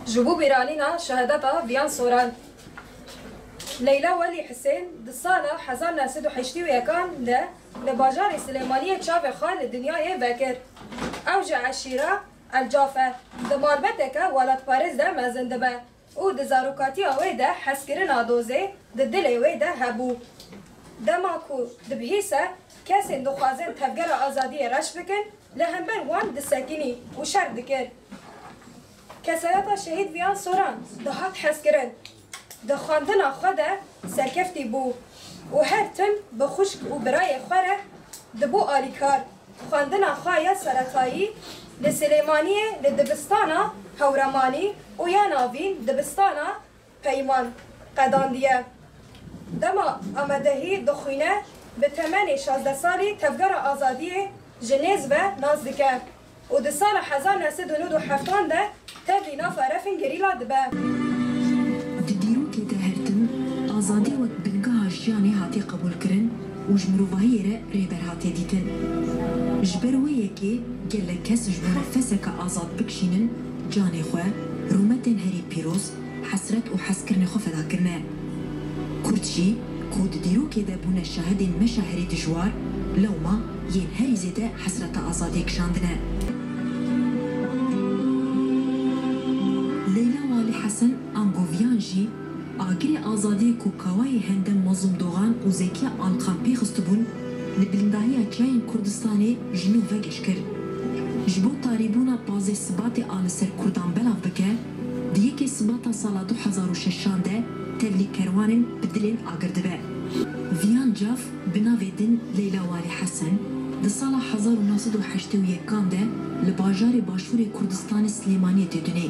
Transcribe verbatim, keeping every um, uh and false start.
Ji bo bîranîna şehadeta Viyan Soran. Leyla Welî Hisên di sala hezar neh sed û heştê û yekan de li bajarê Silêmaniyê çavê xwe li dinyayê vekir. Ew ji eşîra Elcaf e. Di malbeteke welatparêz de mezin dibe û di zarokatiya wê de hezkirina dozê di dilê wê de hebû. Dema ku dibihîse, kesên dixwazin tevgera azadiyê reş bikin, li hember wan disekinî û şer dikir. Kesayeta şehîd Viyan Soran dihat hezkirin. Di xwendina xwe de serkeftî bû û her tim bi xwişk û birayê xwe re dibû alîkar. Xwendina xwe ya seretayî li Silêmaniyê li dibistana Hewremanî û ya navîn dibistana Peyman qedandiye. Dema amadehî dixwîne, bi temenê şazdeh salî Tevgera Azadiyê ji nêz ve nas dike û di sala hezar neh sed û nod û heftan de tevlî nafa refên gerîla dibe. Di dîrokê de her tim azadî wek bingeha jiyanê hatiye qebûlkirin û ji mirovahiyê re rêber hatiye dîtin. Ji ber wê yekê gelek kes ji bo nefeseke azad bikişînin, canê xwe, rûmetên herî pîroz, hesret û hezkirinê xwe feda kirine. Kurd jî ku di dîrokê de bûne şahidên meşa herî dijwar, lewma yên herî zêde hesreta azadiyê kişandine. Leyla Walî Hesen ango Viyan jî agirê azadiyê ku kawayê Hendem Mazlûm Dogan û Zekiya Alkan pê xistibûn, li bilindahiya çiyayên Kurdistanê ji nû vegeş kir. Ji bo tarîbûna pazdeh Sibatê a li ser Kurdan belav bike, di yekê Sibata sala du hezar û şeşan de tevlî kerwanên bi dilên agir dibe. Viyan Caf bi navê din Leyla Walî Hesen di sala hezar û neh sed û heştê û yekan de li bajarê başûrê Kurdistanê Silêmaniyê tê dunê.